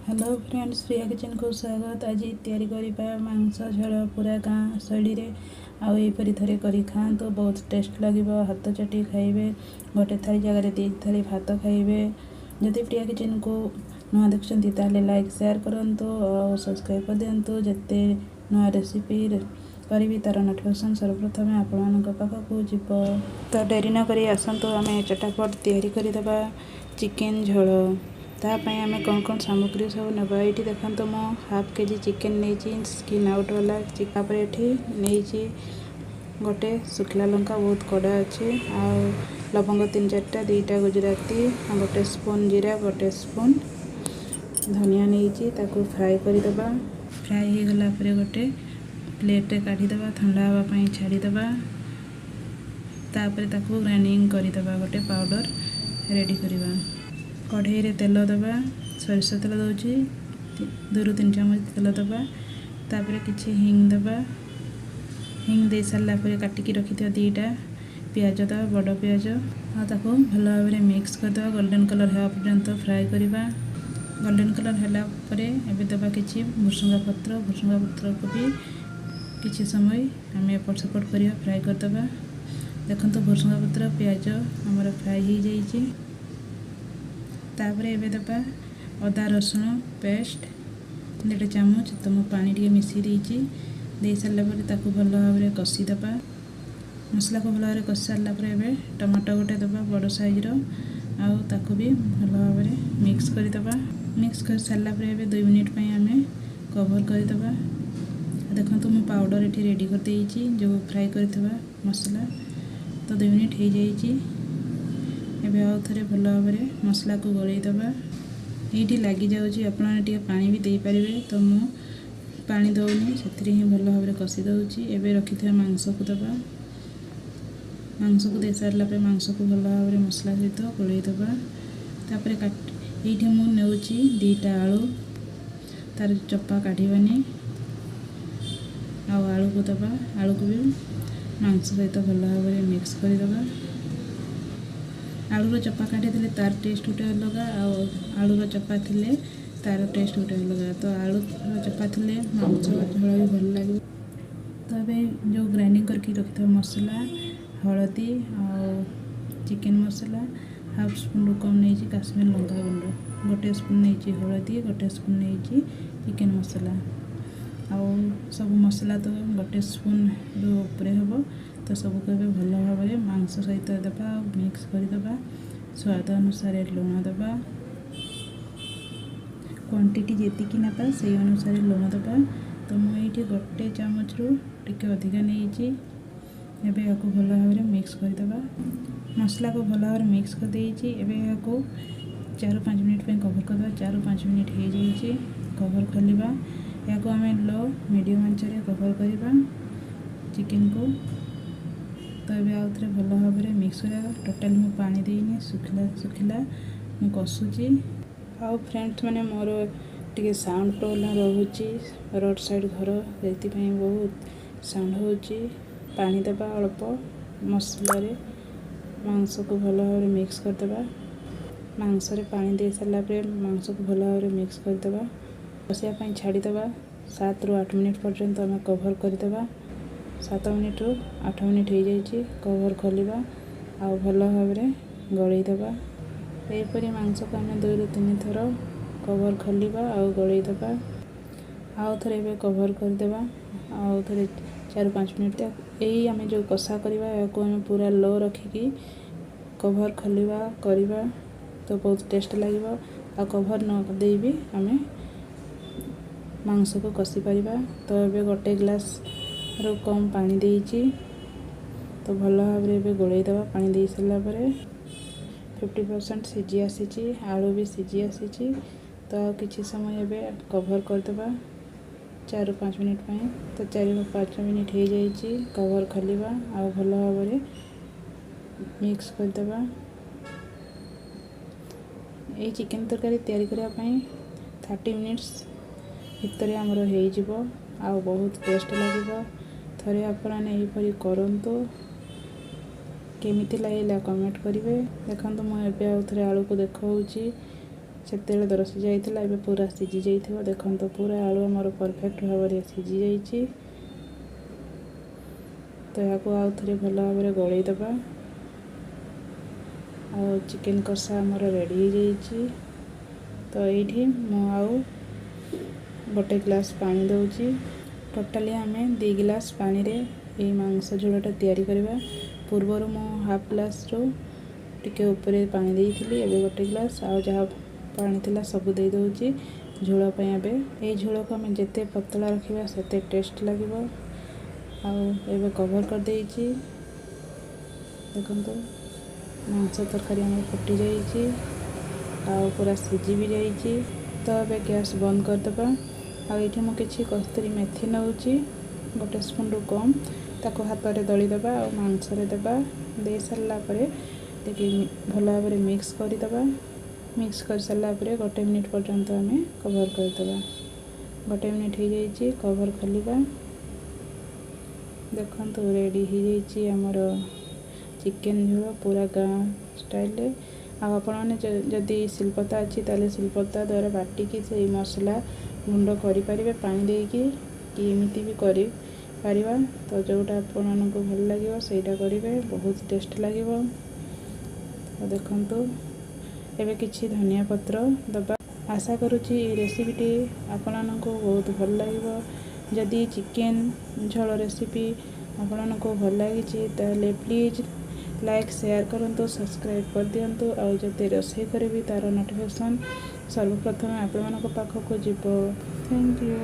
Hello friends, Priya କିଚେନ୍କୁ ସ୍ୱାଗତ। ଆଜି ତିଆରି କରିବା ମାଂସ ଝୋଳ ପୁରା ଗାଁ ଶୈଳୀରେ। ଆଉ ଏହିପରି ଥରେ କରି ଖାଆନ୍ତୁ, ବହୁତ ଟେଷ୍ଟ ଲାଗିବ। ହାତ ଚାଟି ଖାଇବେ, ଗୋଟେ ଥାଳି ଜାଗାରେ 2 ଥାଳି ଭାତ ଖାଇବେ। ଯଦି ପ୍ରିୟା କିଚେନ୍କୁ ନୂଆ ଦେଖୁଛନ୍ତି, ତାହେଲେ ଲାଇକ୍ ସେୟାର କରନ୍ତୁ ଆଉ ସବସ୍କ୍ରାଇବ୍ କରିଦିଅନ୍ତୁ। ଯେତେ ନୂଆ ରେସିପି କରିବି, ତା'ର ନୋଟିଫିକେସନ୍ ସର୍ବପ୍ରଥମେ ଆପଣମାନଙ୍କ ପାଖକୁ ଯିବ। ତ ଡେରି ନ କରି ଆସନ୍ତୁ, ଆମେ ଚଟାପଟ ତିଆରି କରିଦେବା ଚିକେନ୍ ଝୋଳ। ତା ପାଇଁ ଆମେ କ'ଣ କ'ଣ ସାମଗ୍ରୀ ସବୁ ନେବା, ଏଇଠି ଦେଖନ୍ତୁ। ମୁଁ ହାଫ୍ କେଜି ଚିକେନ୍ ନେଇଛି, ସ୍କିନ୍ ଆଉଟ୍ ବାଲା। ତାପରେ ଏଠି ନେଇଛି ଗୋଟେ ଶୁଖିଲା ଲଙ୍କା, ବହୁତ କଡ଼ା ଅଛି, ଆଉ ଲବଙ୍ଗ ତିନି ଚାରିଟା, 2ଟା ଗୁଜୁରାତି, 1 ସ୍ପୁନ୍ ଜିରା, 1 ସ୍ପୁନ୍ ଧନିଆ ନେଇଛି। ତାକୁ ଫ୍ରାଏ କରିଦେବା। ଫ୍ରାଏ ହେଇଗଲା ପରେ ଗୋଟେ ପ୍ଲେଟ୍ରେ କାଢ଼ିଦେବା, ଥଣ୍ଡା ହେବା ପାଇଁ ଛାଡ଼ିଦେବା। ତାପରେ ତାକୁ ଗ୍ରାଇଣ୍ଡିଙ୍ଗ କରିଦେବା, ଗୋଟେ ପାଉଡ଼ର ରେଡ଼ି କରିବା। କଢ଼େଇରେ ତେଲ ଦେବା, ସୋରିଷ ତେଲ ଦେଉଛି, 2ରୁ 3 ଚାମଚ ତେଲ ଦେବା। ତାପରେ କିଛି ହିଙ୍ଗ ଦେବା। ହିଙ୍ଗ ଦେଇ ସାରିଲା ପରେ କାଟିକି ରଖିଥିବା 2ଟା ପିଆଜ ଦେବା, ବଡ଼ ପିଆଜ, ଆଉ ତାକୁ ଭଲ ଭାବରେ ମିକ୍ସ କରିଦେବା। ଗୋଲ୍ଡେନ୍ କଲର୍ ହେବା ପର୍ଯ୍ୟନ୍ତ ଫ୍ରାଏ କରିବା। ଗୋଲ୍ଡେନ୍ କଲର୍ ହେଲା ପରେ ଏବେ ଦେବା କିଛି ଭୃସୁଙ୍ଗା ପତ୍ର। ଭୃସୁଙ୍ଗା ପତ୍ରକୁ ବି କିଛି ସମୟ ଆମେ ଏପଟ ସେପଟ କରିବା, ଫ୍ରାଏ କରିଦେବା। ଦେଖନ୍ତୁ, ଭୃସୁଙ୍ଗା ପତ୍ର ପିଆଜ ଆମର ଫ୍ରାଏ ହେଇଯାଇଛି। ତାପରେ ଏବେ ଦେବା ଅଦା ରସୁଣ ପେଷ୍ଟ 1.5 ଚାମଚ। ତ ମୁଁ ପାଣି ଟିକେ ମିଶାଇ ଦେଇଛି। ଦେଇ ସାରିଲା ପରେ ତାକୁ ଭଲ ଭାବରେ କଷିଦେବା। ମସଲାକୁ ଭଲ ଭାବରେ କଷି ସାରିଲା ପରେ ଏବେ ଟମାଟୋ ଗୋଟେ ଦେବା, ବଡ଼ ସାଇଜ୍ର, ଆଉ ତାକୁ ବି ଭଲ ଭାବରେ ମିକ୍ସ କରିଦେବା। ମିକ୍ସ କରି ସାରିଲା ପରେ ଏବେ 2 ମିନିଟ୍ ପାଇଁ ଆମେ କଭର୍ କରିଦେବା। ଦେଖନ୍ତୁ, ମୁଁ ପାଉଡ଼ର ଏଠି ରେଡ଼ି କରିଦେଇଛି, ଯେଉଁ ଫ୍ରାଏ କରିଥିବା ମସଲା। ତ 2 ମିନିଟ୍ ହେଇଯାଇଛି। ଏବେ ଆଉ ଥରେ ଭଲ ଭାବରେ ମସଲାକୁ ଗୋଳେଇ ଦେବା। ଏଇଠି ଲାଗିଯାଉଛି, ଆପଣମାନେ ଟିକେ ପାଣି ବି ଦେଇପାରିବେ। ତ ମୁଁ ପାଣି ଦେଉନି, ସେଥିରେ ହିଁ ଭଲ ଭାବରେ କଷି ଦେଉଛି। ଏବେ ରଖିଥିବା ମାଂସକୁ ଦେବା। ମାଂସକୁ ଦେଇ ସାରିଲା ପରେ ମାଂସକୁ ଭଲ ଭାବରେ ମସଲା ସହିତ ଗୋଳେଇ ଦେବା। ତାପରେ ଏଇଠି ମୁଁ ନେଉଛି 2ଟା ଆଳୁ, ତାର ଚୋପା କାଢ଼ିବାନି, ଆଉ ଆଳୁକୁ ଦେବା। ଆଳୁକୁ ବି ମାଂସ ସହିତ ଭଲ ଭାବରେ ମିକ୍ସ କରିଦେବା। ଆଳୁର ଚୋପା କାଢ଼ିଦେଲେ ତାର ଟେଷ୍ଟ ଗୋଟେ ଅଲଗା, ଆଉ ଆଳୁର ଚୋପା ଥିଲେ ତାର ଟେଷ୍ଟ ଗୋଟେ ଅଲଗା। ତ ଆଳୁର ଚୋପା ଥିଲେ ମାଂସ ଝୋଳ ବି ଭଲ ଲାଗିବ। ତ ଏବେ ଯେଉଁ ଗ୍ରାଇଣ୍ଡିଙ୍ଗ କରିକି ରଖିଥିବା ମସଲା, ହଳଦୀ ଆଉ ଚିକେନ୍ ମସଲା ହାଫ୍ ସ୍ପୁନ୍ରୁ କମ୍ ନେଇଛି, କାଶ୍ମୀର ଲଙ୍କା ଗୁଣ୍ଡ 1 ସ୍ପୁନ୍ ନେଇଛି, ହଳଦୀ 1 ସ୍ପୁନ୍ ନେଇଛି, ଚିକେନ୍ ମସଲା ଆଉ ସବୁ ମସଲା ତ 1 ସ୍ପୁନ୍ରୁ ଉପରେ ହେବ। ତ ସବୁକୁ ଏବେ ଭଲ ଭାବରେ ମାଂସ ସହିତ ଦେବା ଆଉ ମିକ୍ସ କରିଦେବା। ସ୍ୱାଦ ଅନୁସାରେ ଲୁଣ ଦେବା। କ୍ୱାଣ୍ଟିଟି ଯେତିକି ନେବା, ସେଇ ଅନୁସାରେ ଲୁଣ ଦେବା। ତ ମୁଁ ଏଇଠି 1 ଚାମଚରୁ ଟିକେ ଅଧିକା ନେଇଛି। ଏବେ ଏହାକୁ ଭଲ ଭାବରେ ମିକ୍ସ କରିଦେବା। ମସଲାକୁ ଭଲ ଭାବରେ ମିକ୍ସ କରିଦେଇଛି। ଏବେ ଏହାକୁ 4-5 ମିନିଟ୍ ପାଇଁ କଭର୍ କରିଦେବା। 4-5 ମିନିଟ୍ ହେଇଯାଇଛି, କଭର୍ ଖୋଲିବା। ଏହାକୁ ଆମେ ଲୋ ମିଡ଼ିୟମ୍ ଆଞ୍ଚରେ କଭର୍ କରିବା ଚିକେନକୁ। ତ ଏବେ ଆଉ ଥରେ ଭଲ ଭାବରେ ମିକ୍ସ କରିବା। ଟୋଟାଲି ମୁଁ ପାଣି ଦେଇନି, ଶୁଖିଲା ଶୁଖିଲା ମୁଁ କଷୁଛି। ଆଉ ଫ୍ରେଣ୍ଡସ୍ ମାନେ, ମୋର ଟିକେ ସାଉଣ୍ଡ ପ୍ରୋବ୍ଲେମ୍ ରହୁଛି। ରୋଡ଼ ସାଇଡ଼୍ ଘର, ସେଥିପାଇଁ ବହୁତ ସାଉଣ୍ଡ ହେଉଛି। ପାଣି ଦେବା ଅଳ୍ପ ମସଲାରେ, ମାଂସକୁ ଭଲ ଭାବରେ ମିକ୍ସ କରିଦେବା। ମାଂସରେ ପାଣି ଦେଇ ସାରିଲା ପରେ ମାଂସକୁ ଭଲ ଭାବରେ ମିକ୍ସ କରିଦେବା, କଷିବା ପାଇଁ ଛାଡ଼ିଦେବା। 7ରୁ 8 ମିନିଟ୍ ପର୍ଯ୍ୟନ୍ତ ଆମେ କଭର୍ କରିଦେବା। 7 ମିନିଟ୍ରୁ 8 ମିନିଟ୍ ହେଇଯାଇଛି, କଭର୍ ଖୋଲିବା ଆଉ ଭଲ ଭାବରେ ଗୋଳେଇ ଦେବା। ଏହିପରି ମାଂସକୁ ଆମେ 2ରୁ 3 ଥର କଭର୍ ଖୋଲିବା ଆଉ ଗୋଳେଇ ଦେବା। ଆଉ ଥରେ ଏବେ କଭର୍ କରିଦେବା, ଆଉ ଥରେ 4-5 ମିନିଟ୍। ଏଇ ଆମେ ଯେଉଁ କଷା କରିବା, ଏହାକୁ ଆମେ ପୁରା ଲୋ ରଖିକି କଭର୍ ଖୋଲିବା କରିବା, ତ ବହୁତ ଟେଷ୍ଟ ଲାଗିବ। ଆଉ କଭର୍ ନ ଦେଇ ବି ଆମେ ମାଂସକୁ କଷି ପାରିବା। ତ ଏବେ 1 ଗ୍ଲାସ୍ରୁ କମ୍ ପାଣି ଦେଇଛି। ତ ଭଲ ଭାବରେ ଏବେ ଗୋଳେଇ ଦେବା। ପାଣି ଦେଇ ସାରିଲା ପରେ 50% ସିଝି ଆସିଛି, ଆଳୁ ବି ସିଝି ଆସିଛି। ତ ଆଉ କିଛି ସମୟ ଏବେ କଭର୍ କରିଦେବା 4-5 ମିନିଟ୍ ପାଇଁ। ତ 4-5 ମିନିଟ୍ ହେଇଯାଇଛି, କଭର୍ ଖୋଲିବା ଆଉ ଭଲ ଭାବରେ ମିକ୍ସ କରିଦେବା। ଏଇ ଚିକେନ୍ ତରକାରୀ ତିଆରି କରିବା ପାଇଁ 30 ମିନିଟ୍ସ ଭିତରେ ଆମର ହେଇଯିବ ଆଉ ବହୁତ ଟେଷ୍ଟ ଲାଗିବ। ଥରେ ଆପଣମାନେ ଏହିପରି କରନ୍ତୁ, କେମିତି ଲାଗିଲା କମେଣ୍ଟ କରିବେ। ଦେଖନ୍ତୁ, ମୁଁ ଏବେ ଆଉ ଥରେ ଆଳୁକୁ ଦେଖାଉଛି। ସେତେବେଳେ ଦରସି ଯାଇଥିଲା, ଏବେ ପୁରା ସିଝି ଯାଇଥିବ। ଦେଖନ୍ତୁ, ପୁରା ଆଳୁ ଆମର ପରଫେକ୍ଟ ଭାବରେ ସିଝି ଯାଇଛି। ତ ଏହାକୁ ଆଉ ଥରେ ଭଲ ଭାବରେ ଗୋଳେଇ ଦେବା ଆଉ ଚିକେନ୍ କଷା ଆମର ରେଡ଼ି ହେଇଯାଇଛି। ତ ଏଇଠି ମୁଁ ଆଉ 1 ଗ୍ଲାସ୍ ପାଣି ଦେଉଛି। ଟୋଟାଲି ଆମେ 2 ଗ୍ଲାସ୍ ପାଣିରେ ଏଇ ମାଂସ ଝୋଳଟା ତିଆରି କରିବା। ପୂର୍ବରୁ ମୁଁ ହାଫ୍ ଗ୍ଲାସ୍ରୁ ଟିକେ ଉପରେ ପାଣି ଦେଇଥିଲି, ଏବେ 1 ଗ୍ଲାସ୍ ଆଉ ଯାହା ପାଣି ଥିଲା ସବୁ ଦେଇଦେଉଛି ଝୋଳ ପାଇଁ। ଏବେ ଏଇ ଝୋଳକୁ ଆମେ ଯେତେ ପତଳା ରଖିବା, ସେତେ ଟେଷ୍ଟ ଲାଗିବ। ଆଉ ଏବେ କଭର୍ କରିଦେଇଛି। ଦେଖନ୍ତୁ, ମାଂସ ତରକାରୀ ଆମର ଫୁଟି ଯାଇଛି ଆଉ ପୁରା ସିଝି ବି ଯାଇଛି। ତ ଏବେ ଗ୍ୟାସ୍ ବନ୍ଦ କରିଦେବା। ଆଉ ଏଇଠି ମୁଁ କିଛି କସ୍ତୁରୀ ମେଥି ନେଉଛି, 1 ସ୍ପୁନ୍ରୁ କମ୍। ତାକୁ ହାତରେ ଦଳିଦେବା ଆଉ ମାଂସରେ ଦେବା। ଦେଇ ସାରିଲା ପରେ ଟିକେ ଭଲ ଭାବରେ ମିକ୍ସ କରିଦେବା। ମିକ୍ସ କରିସାରିଲା ପରେ 1 ମିନିଟ୍ ପର୍ଯ୍ୟନ୍ତ ଆମେ କଭର୍ କରିଦେବା। 1 ମିନିଟ୍ ହେଇଯାଇଛି, କଭର୍ ଖୋଲିବା। ଦେଖନ୍ତୁ, ରେଡ଼ି ହେଇଯାଇଛି ଆମର ଚିକେନ୍ ଝୋଳ ପୁରା ଗାଁ ଷ୍ଟାଇଲ୍ରେ। ଆଉ ଆପଣମାନେ ଯଦି ଶିଳପତା ଅଛି, ତାହେଲେ ଶିଳପତା ଦ୍ୱାରା ବାଟିକି ସେଇ ମସଲା ଗୁଣ୍ଡ କରିପାରିବେ ପାଣି ଦେଇକି, କି ଏମିତି ବି କରିପାରିବା। ତ ଯେଉଁଟା ଆପଣମାନଙ୍କୁ ଭଲ ଲାଗିବ, ସେଇଟା କରିବେ, ବହୁତ ଟେଷ୍ଟ ଲାଗିବ। ତ ଦେଖନ୍ତୁ, ଏବେ କିଛି ଧନିଆ ପତ୍ର ଦେବା। ଆଶା କରୁଛି ଏଇ ରେସିପିଟି ଆପଣମାନଙ୍କୁ ବହୁତ ଭଲ ଲାଗିବ। ଯଦି ଚିକେନ୍ ଝୋଳ ରେସିପି ଆପଣମାନଙ୍କୁ ଭଲ ଲାଗିଛି, ତାହେଲେ ପ୍ଲିଜ୍ ଲାଇକ୍, ସେୟାର କରନ୍ତୁ, ସବସ୍କ୍ରାଇବ୍ କରିଦିଅନ୍ତୁ। ଆଉ ଯଦି ରୋଷେଇ କରିବି, ତା'ର ନୋଟିଫିକେସନ୍ ସର୍ବପ୍ରଥମେ ଆପଣମାନଙ୍କ ପାଖକୁ ଯିବ। Thank you.